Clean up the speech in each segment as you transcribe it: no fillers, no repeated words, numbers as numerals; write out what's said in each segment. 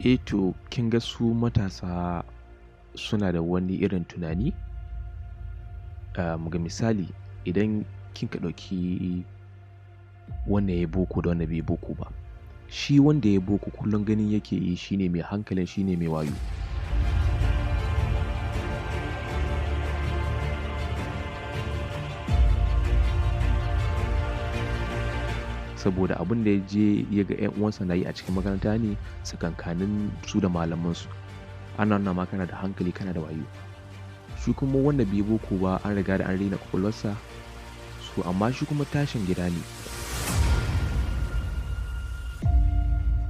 Eh to kin ga su matasa suna da wani irin tunani. Ga misali idan kin ka ɗauki wanda ya yi boko da wanda bai yi boko ba. Shi wanda ya yi boko kullum ganin yake yi shine mai hankalin, shine mai wayo. Saboda abin da ya je ya ga 'yan uwansa na yi a cikin makaranta ne tsakankanin su da malamansu. Ana nuna ma kana da hankali, kana da wayo. Shi kuma wanda bai yi boko ba an riga da an raina ƙwaƙwalwarsa. So amma shi kuma tashin gida ne.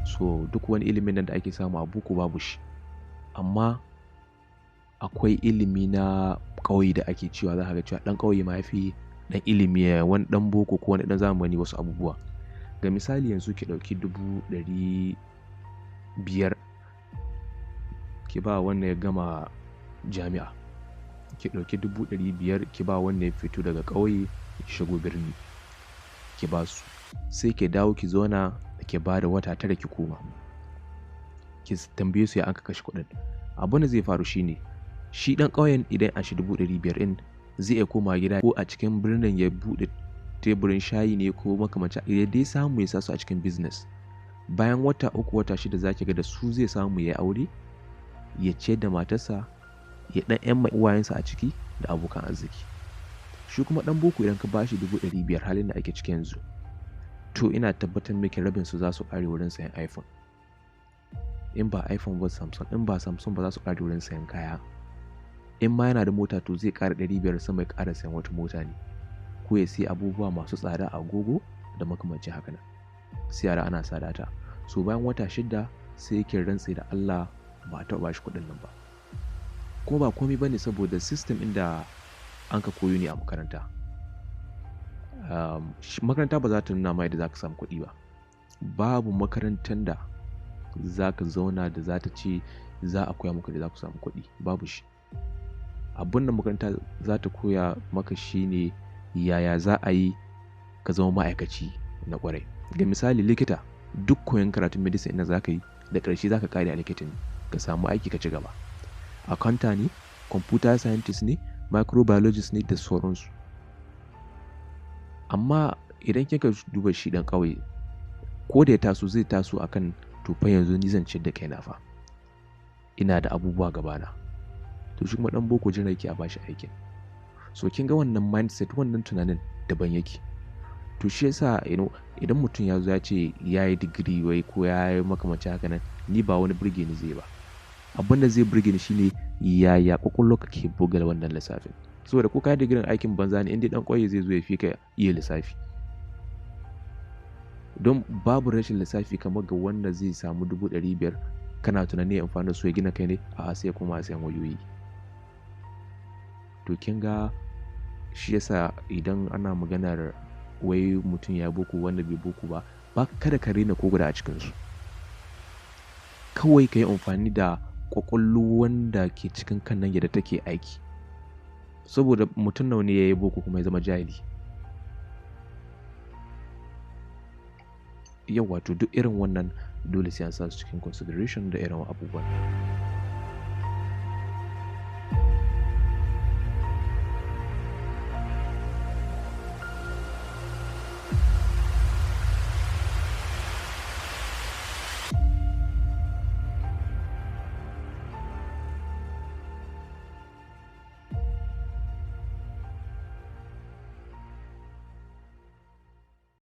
So duk wani ilimin nan da ake samu a boko babu shi. Amma akwai ilimi na ƙauye da ake cewa za ka ga cewa ɗan ƙauye ma ya fi ɗan ilimi, wani ɗan boko ko wani ɗan zamani wasu abubuwa. Ga misali yanzu ki ɗauki 500,000 ki ba wanda ya gama jami'a. Ki ɗauki 500,000 ki ba wanda ya fito daga ƙauye ya shigo birni ki ba su. Sai ki dawo ki zauna ki ba da wata 9 ki koma. Ki tambaye su ya anka kashe kuɗin. Abin da zai faru shine shi ɗan ƙauyen idan an shi 500,000 ɗin zai iya komawa gida ko a cikin birnin ya buɗe teburin shayi ne ko makamancin ya dai samu ya sa su a cikin business. Bayan wata 3 wata 6 za ki ga da su zai samu ya yi aure, ya ciyar da matarsa, ya ɗan ƴan ma uwayensa a ciki da abokan arziki. Shi kuma ɗan boko idan ka ba shi 500,000 halin da ake ciki yanzu, to ina tabbatar miki rabin su za su ƙare wurin sayan iPhone. In ba iPhone ba Samsung, in ba Samsung ba za su ƙare wurin sayan kaya. In ma yana da mota to zai ƙara 500 sama ya ƙara sayan wata mota ne. Ko ya sayi abubuwa masu tsada a agogo da makamancin haka nan. Sai yara ana sa data. So bayan wata 6 sai yake rantse da Allah ba a taɓa ba shi kuɗin nan ba. Kuma ba komai ba ne saboda system ɗin da an ka koyo ne a makaranta. Makaranta ba za ta nuna ma yadda za ka samu kuɗi ba. Babu makarantar da za ka zauna da za ta ce za a koya maka da za ku samu kuɗi. Babu shi. Abun da makaranta za ta koya maka shine yaya za a yi ka zama ma'aikaci na ƙwarai. Ga misali likita, duk koyon karatun medicine ɗin da za ka yi da ƙarshe za ka ƙare a likita ne. Ka samu aiki ka ci gaba. Accountant ne, computer scientist ne, microbiologist ne da sauransu. Amma idan kika duba shi ɗan ƙauye, ko da ya taso zai taso a kan to fa yanzu ni zan ciyar da kaina fa. Ina da abubuwa gabana. To shi kuma ɗan boko jira yake a bashi aikin. So kin ga wannan mindset, wannan tunanin daban yake. To shi yasa you know, idan mutum ya zo ya ce ya yi digiri wai ko ya yi makamancin haka nan, ni ba wani burge ni zai ba. Abin da zai burge ni shine yaya ƙwaƙwalwarka ke buga wannan lissafin. Saboda ko ka yi digirin aikin banza ne, indai ɗan ƙauye zai zo ya fi ka iya lissafi. Don babu rashin lissafi kamar ga wanda zai samu 500,000 kana tunanin ya amfani da su ya gina kai ne, a'a sai ya koma sayan wayoyi. To kin ga shi yasa idan ana maganar wai mutum ya boko wanda bai boko ba, ba kada ka raina ko guda a cikinsu. Kawai ka yi amfani da ƙwaƙwalwar wanda ke cikin kan nan yadda take aiki. Saboda mutum nawa ne ya yi boko kuma ya zama jahili. Yauwa to duk irin wannan dole sai an sa su cikin consideration da irin abubuwan.